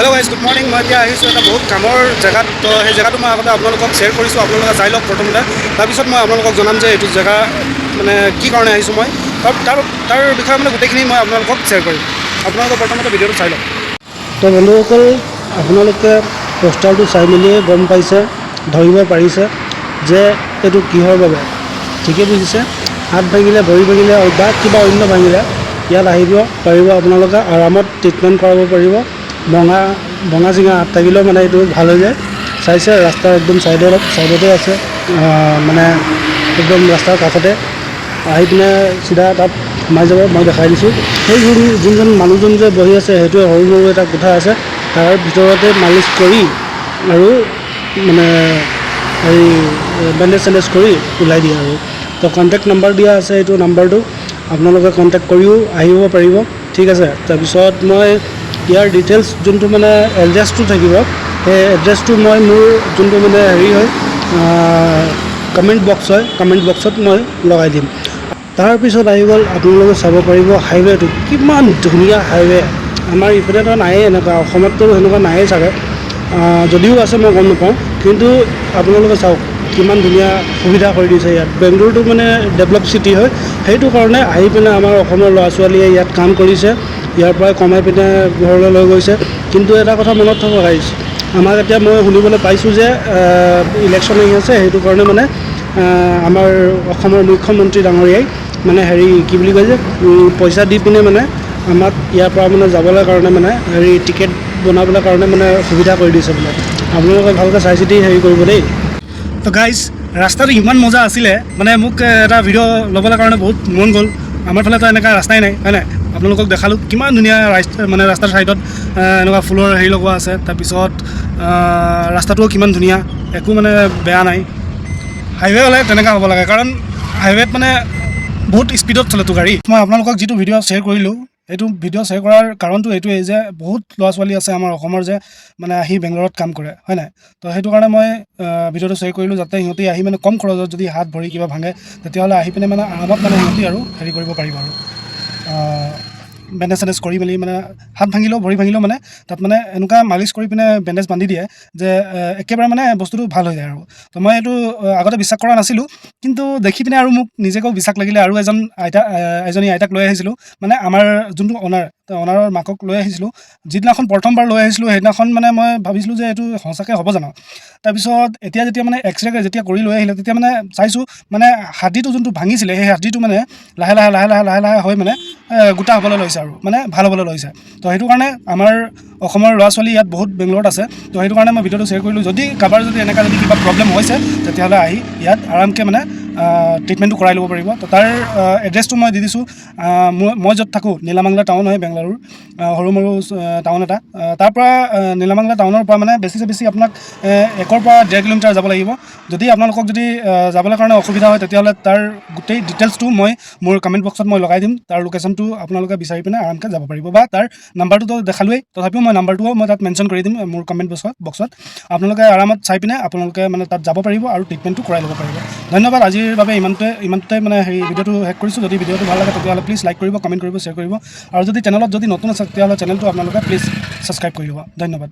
Hello guys, good morning. মই এতিয়া আহিছোঁ এটা বহুত কামৰ জেগাত। তো সেই জেগাটো মই আগতে আপোনালোকক শ্বেয়াৰ কৰিছোঁ। আপোনালোকে চাই লওক প্ৰথমতে, তাৰপিছত মই আপোনালোকক জনাম যে এইটো জেগা মানে কি কাৰণে আহিছোঁ মই। তাৰ তাৰ তাৰ বিষয়ে মানে গোটেইখিনি মই আপোনালোকক শ্বেয়াৰ কৰিম। আপোনালোকে প্ৰথমতে ভিডিঅ'টো চাই লওক। তো বন্ধুসকল, আপোনালোকে পোষ্টাৰটো চাই মেলিয়ে গম পাইছে, ধৰিব পাৰিছে যে এইটো কিহৰ বাবে। ঠিকেই বুজিছে, হাত ভাঙিলে, ভৰি ভাঙিলে বা কিবা অন্য ভাঙিলে ইয়াত আহিব পাৰিব আপোনালোকে, আৰামত ট্ৰিটমেণ্ট কৰাব পাৰিব। ভঙা চিঙা হাত থাকিলেও মানে এইটো ভাল হৈ যায়। চাইছে, ৰাস্তাৰ একদম ছাইডতে আছে, মানে একদম ৰাস্তাৰ কাষতে। আহি পিনে চিধা তাত সোমাই যাব। মই দেখাই দিছোঁ, সেই যোনজন মানুহজন যে বহি আছে, সেইটোৱে সৰু সৰু এটা কোঠা আছে, তাৰ ভিতৰতে মালিচ কৰি আৰু মানে এই বেণ্ডেজ চেণ্ডেজ কৰি ওলাই দিয়ে। আৰু তো কণ্টেক্ট নাম্বাৰ দিয়া আছে, এইটো নাম্বাৰটো আপোনালোকে কণ্টেক্ট কৰিও আহিব পাৰিব। ঠিক আছে। তাৰপিছত মই ইয়াৰ ডিটেইলছ যোনটো মানে এড্ৰেছটো থাকিব, সেই এড্ৰেছটো মই মোৰ যোনটো মানে হেৰি হয়, কমেণ্ট বক্স হয়, কমেণ্ট বক্সত মই লগাই দিম। তাৰপিছত আহি গ'ল, আপোনালোকে চাব পাৰিব হাইৱেটো, কিমান ধুনীয়া হাইৱে। আমাৰ ইফালেতো নায়েই এনেকুৱা, অসমততো সেনেকুৱা নায়েই চাগে, যদিও আছে মই গম নাপাওঁ। কিন্তু আপোনালোকে চাওক কিমান ধুনীয়া সুবিধা কৰি দিছে ইয়াত। বেংগলোৰটো মানে ডেভেলপ চিটি হয়, সেইটো কাৰণে আহি পিনে আমাৰ অসমৰ ল'ৰা ছোৱালীয়ে ইয়াত কাম কৰিছে, ইয়াৰ পৰাই কমাই পিনে ঘৰলৈ লৈ গৈছে। কিন্তু এটা কথা মনত থ'ব গাইজ, আমাক এতিয়া মই শুনিবলৈ পাইছোঁ যে ইলেকশ্যন আহি আছে, সেইটো কাৰণে মানে আমাৰ অসমৰ মুখ্যমন্ত্ৰী ডাঙৰীয়াই মানে হেৰি কি বুলি কয় যে পইচা দি পিনে মানে আমাক ইয়াৰ পৰা মানে যাবলৈ কাৰণে মানে হেৰি টিকেট বনাবলৈ কাৰণে মানে সুবিধা কৰি দিছে বোলে। আপোনালোকে ভালকৈ চাই চিতি হেৰি কৰিব দেই। তো গাইজ, ৰাস্তাটো ইমান মজা আছিলে, মানে মোক এটা ভিডিঅ' ল'বলৈ কাৰণে বহুত মন গ'ল। আমাৰ ফালেতো এনেকুৱা ৰাস্তাই নাই, হয় নাই? আপোনালোকক দেখালোঁ কিমান ধুনীয়া ৰাস্তা, মানে ৰাস্তাৰ ছাইডত এনেকুৱা ফুলৰ হেৰি লগোৱা আছে। তাৰপিছত ৰাস্তাটোও কিমান ধুনীয়া, একো মানে বেয়া নাই। হাইৱে হ'লে তেনেকুৱা হ'ব লাগে, কাৰণ হাইৱেত মানে বহুত স্পীডত চলেতো গাড়ী। মই আপোনালোকক যিটো ভিডিঅ' শ্বেয়াৰ কৰিলোঁ, সেইটো ভিডিঅ' শ্বেয়াৰ কৰাৰ কাৰণটো এইটোৱেই যে বহুত ল'ৰা ছোৱালী আছে আমাৰ অসমৰ যে মানে আহি বেংগলোৰত কাম কৰে, হয় নাই? তো সেইটো কাৰণে মই ভিডিঅ'টো শ্বেয়াৰ কৰিলোঁ, যাতে সিহঁতি আহি মানে কম খৰচত যদি হাত ভৰি কিবা ভাঙে, তেতিয়াহ'লে আহি পিনে মানে আৰামত মানে সিহঁতি আৰু হেৰি কৰিব পাৰিব আৰু বেণ্ডেজ চেণ্ডেজ কৰি মেলি, মানে হাত ভাঙিলেও ভৰি ভাঙিলেও মানে তাত মানে এনেকুৱা মালিচ কৰি পিনে বেণ্ডেজ বান্ধি দিয়ে যে একেবাৰে মানে বস্তুটো ভাল হৈ যায়। আৰু তো মই এইটো আগতে বিশ্বাস কৰা নাছিলোঁ, কিন্তু দেখি পিনে আৰু মোক নিজেকেও বিশ্বাস লাগিলে। আৰু এজন আইতা, এজনী আইতাক লৈ আহিছিলোঁ, মানে আমাৰ যোনটো অনাৰ, অনাৰৰ মাকক লৈ আহিছিলোঁ। যিদিনাখন প্ৰথমবাৰ লৈ আহিছিলোঁ, সেইদিনাখন মানে মই ভাবিছিলোঁ যে এইটো সঁচাকৈ হ'ব জানো? তাৰপিছত এতিয়া যেতিয়া মানে এক্স ৰে যেতিয়া কৰি লৈ আহিলে, তেতিয়া মানে চাইছোঁ, মানে হাড্ডিটো যোনটো ভাঙিছিলে, সেই হাড্ডিটো মানে লাহে লাহে লাহে লাহে লাহে লাহে হৈ মানে গোটা হ'বলৈ লৈছে আৰু মানে ভাল হ'বলৈ লৈছে। তো সেইটো কাৰণে আমাৰ অসমৰ ল'ৰা ছোৱালী ইয়াত বহুত বেংগলোৰত আছে। তো সেইটো কাৰণে মই ভিডিঅ'টো শ্বেয়াৰ কৰিলোঁ। যদি কাৰোবাৰ যদি এনেকুৱা যদি কিবা প্ৰব্লেম হৈছে, তেতিয়াহ'লে আহি ইয়াত আৰামকৈ মানে ট্ৰিটমেণ্টটো কৰাই ল'ব পাৰিব। তো তাৰ এড্ৰেছটো মই দি দিছোঁ। মই য'ত থাকোঁ, নীলামাংলা টাউন হয়, বেংগালুৰুৰ সৰু মৰু টাউন এটা। তাৰ পৰা নীলামাংলা টাউনৰ পৰা মানে বেছিছে বেছি আপোনাক 1ৰ পৰা 1.5 কিলোমিটাৰ যাব লাগিব। যদি আপোনালোকক যদি যাবলৈ কাৰণে অসুবিধা হয়, তেতিয়াহ'লে তাৰ গোটেই ডিটেইলছটো মই মোৰ কমেণ্ট বক্সত মই লগাই দিম। তাৰ লোকেশ্যনটো আপোনালোকে বিচাৰি পিনে আৰামকৈ যাব পাৰিব। বা তাৰ নাম্বাৰটোতো দেখালোৱেই, তথাপিও মই নাম্বাৰটোও মই তাত মেনশ্যন কৰি দিম মোৰ কমেণ্ট বক্সত। আপোনালোকে আৰামত চাই পিনে আপোনালোকে মানে তাত যাব পাৰিব আৰু ট্ৰিটমেণ্টটো কৰাই ল'ব পাৰিব। ধন্যবাদ, আজিৰ বাবে ইমানটোতে মানে হেৰি ভিডিঅ'টো শেষ কৰিছোঁ। যদি ভিডিঅ'টো ভাল লাগে, তেতিয়াহ'লে প্লিজ লাইক কৰিব, কমেণ্ট কৰিব, শ্বেয়াৰ কৰিব আৰু যদি চেনেলত যদি নতুন আছে, তেতিয়াহ'লে চেনেলটো আপোনালোকে প্লিজ ছাবস্ক্ৰাইব কৰি দিব। ধন্যবাদ।